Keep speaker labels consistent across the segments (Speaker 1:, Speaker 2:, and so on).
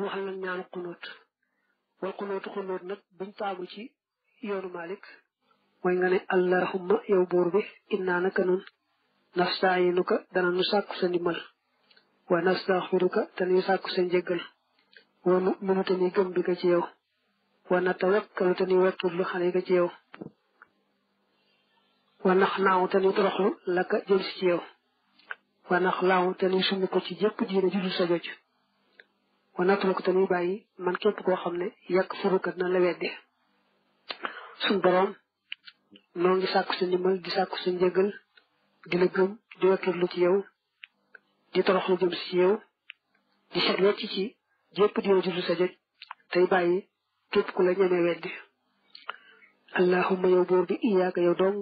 Speaker 1: mu xam nag ñaanu xunóot wal xunóot nag biñ taamu ci yoonu Malik mooy nga ne allahumma yow buur bi innaa naka nun nastaayinuka dana nu sàkku sa ndimbal wa nastaxfiruka te nuy sàkku sa njéggal wa nu'minu te nuy gëm bi ko ci yow wa natawakkalu te nuy wakkirlu xale ko ci yow wa nax naaw te nuy toroxlu la ka jëm si ci yow wa nax laaw te nuy summi ko ci jépp diine judul sa joj wa natruku te nuy bàyyi man képp koo xam ne yàq furuka na la weddi suñ boroom noo ngi sàkku sa ndimbal di sàkku sa njéggal di la gëm di wakkirlu ci yow di toroxlu jëm si ci yow di set wecc ci jépp diine judul sa joj tey bàyyi képp ku la ñemee weddi allahumma yow buur bi iyaaka yow dong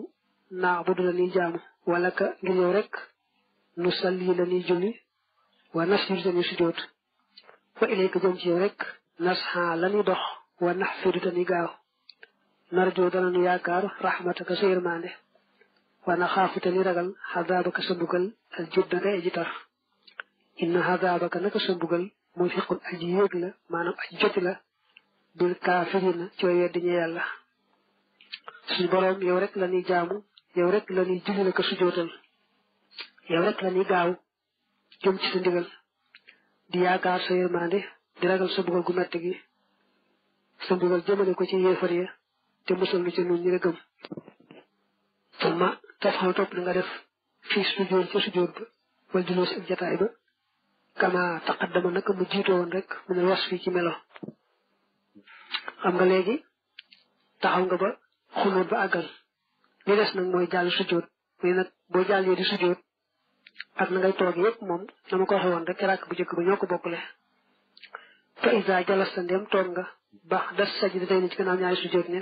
Speaker 1: naabudu la ñuy jaamu wala ka ngir yow rek nu salli la ñuy julli wa nasjudu la ñuy sujjóot wa ilayka jëm ci yow rek nasxa la ñuy dox wa naxfidu te ñuy gaaw narjoo dana nu yaakaar rahmataka sa yërmande wa naxaafu te ñuy ragal xadaabaka sa mbugal al judda nga aji tar inna xadaabaka naka sa mbugal muy fiqul aji yéeg la maanaam aji joti la bil kaafirina ci way weddi ñu yàlla suñu boroom yow rek la ñuy jaamu yow rek la ñuy julli la ko sujootal yow rek la ñuy gaaw jëm ci sa ndigal di yaakaar sa yërmande di ragal sa mbugal gu metti gi sa mbugal jëmale ko ci yéefar ya te musal lu ci nun ñi la gëm summa tafxal topp na nga def fii sujoor ca sujoor ba wal diloo si ak jataay ba kama taqaddama naka mu jiitoo woon rek mu ne was fii ci melo xam nga léegi taxaw nga ba xunóot ba àggal li des nag mooy jàll sujjóot mais nag boo jàllee di sujjóot ak na ngay toog yëpp moom na ma ko waxee woon rek ràkk bu njëkk ba ñoo ko bokkule fa isa jalasta ndem toog nga baax das sajda tey ni ci gannaaw ñaari sujjóot ne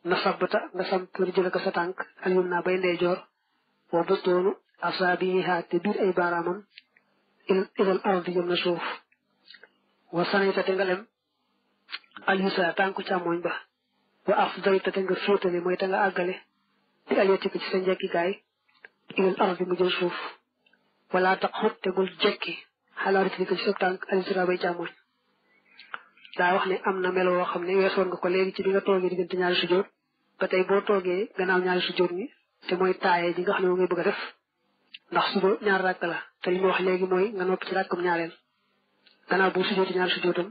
Speaker 1: na sabbata nga samp pour jële ko sa tànk alyum naa bay ndeyjoor wa butoonu asaabiha te biir ay baaraamam ilal ardi jëm na suuf wa sanayta te nga lem alyusra tànku càmmooñ ba wa afdayta te nga féetale mooy te nga àggale di alyati ko ci sa njekkikaay ilal ardi mu jël suuf wala tax xut tegul jekki xalaariti ko ci sa tànk alyusra bay càmmooñ daa wax ne am na melo woo xam ne weesoon nga ko léegi ci bi nga toogee diggante ñaari sujjóot ba tey boo toogee gannaaw ñaari sujjóot ni te mooy taaye ji nga xam ne moo ngay bëgg a def ndax suba ñaar ràkk la te li mu wax léegi mooy nga noppi ci ràkkam ñaareel gannaaw bu sujjóoti ñaari sujjóotam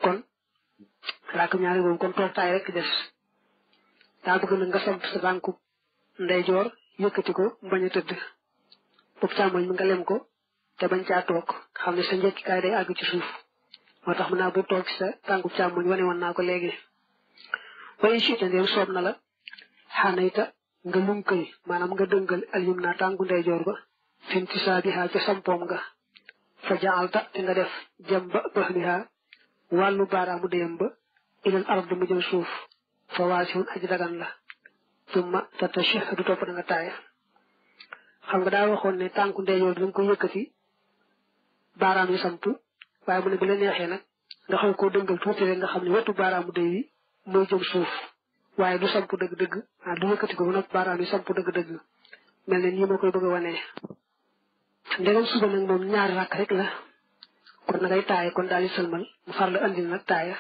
Speaker 1: kon ràkkam ñaareel moom kon toog taaye rek des daa bëgg nag nga samp sa tànku ndeyjoor yëkkati ko bañ a tëdd bopp càmmoñ mi nga lem ko te bañ caa toog xam ne sa njekkikaay day àgg ci suuf moo tax mën naa bu toog sa tànku càmmoñ wane woon naa ko léegi waaye siita ndéem soob na la xanayta nga lunkal maanaam nga dëngal alyum naa tànku ndeyjoor ba fin ci saa biha ca sampoom nga fa jaalta te nga def jëm ba baxliha wàllu baaraamu déyam ba ilal ard mu jëm suuf fa waasiwun aji dagan la summa tatashahadu topp na nga taaya xam nga daa waxoon ne tànku ndeyjoor bi da nga ko yëkkati baaraam yi samp waaye mu ne bu la neexee nag nga xaw koo dëngal tuuti rek nga xam ne wetu baaraamu déy yi mooy jëm suuf waaye du samp dëgg-dëgg du yëkkati ko ba nag baaraam yi samp dëgg-dëgg mel ne nii ma koy bëgg a wanee ndegam suba nag moom ñaari rakk rek la kon na ngay taaya kon daal di sëlmal mu far la andil nag taaya